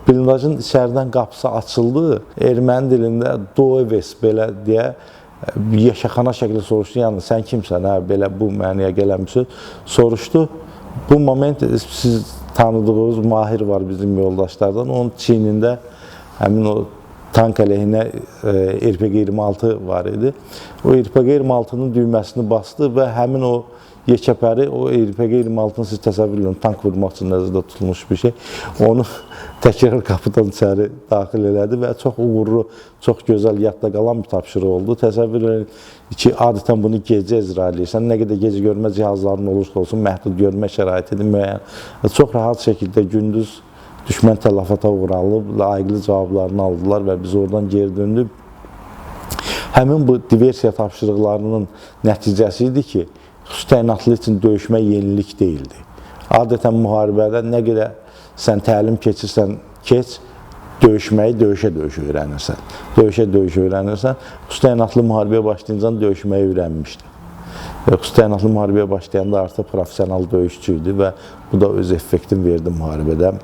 Blindajın içəridən qapısı açıldı. Erməni dilində Doeves belə deyə yekəxana şəkildə soruşdu. Yəni sən kimsən, hə, belə bu mənaya gələn bir söz soruşdu. Bu moment siz tanıdığınız Mahir var bizim yoldaşlardan. Onun çiynində həmin o tank əleyhinə RPG-26 var idi. O RPG-26-nın düyməsini bastı və həmin o yekəpəri, o RPG-26-nı siz təsəvvür edin, tank vurmaq üçün nəzərdə tutulmuş bir şey. Onu təkrar qapıdan içəri daxil elədi və çox uğurlu, çox gözəl yadda qalan bir tapşırıq oldu. Təsəvvür edin ki, adətən bunu gecə icra eləyirsən. Nə qədər gecə görmə cihazların olursa olsun, məhdud görmə şəraitidir müəyyən. Çox rahat şəkildə gündüz düşmən tələfata uğralıb, layiqli cavablarını aldılar və biz oradan geri döndük. Həmin bu diversiya tapşırıqlarının nəticəsi idi ki, xüsusi təyinatlı üçün döyüşmək yenilik deyildi. Adətən müharibədə nə qədər sən təlim keçirsən, keç, döyüşməyi döyüşə-döyüşə öyrənirsən. Döyüşə-döyüşə öyrənirsən. Xüsusi təyinatlı müharibəyə başlayınca döyüşməyi öyrənmişdi. Xüsusi təyinatlı müharibəyə başlayanda artıq professional döyüşçü idi və bu da öz effektini verdi müharibədə.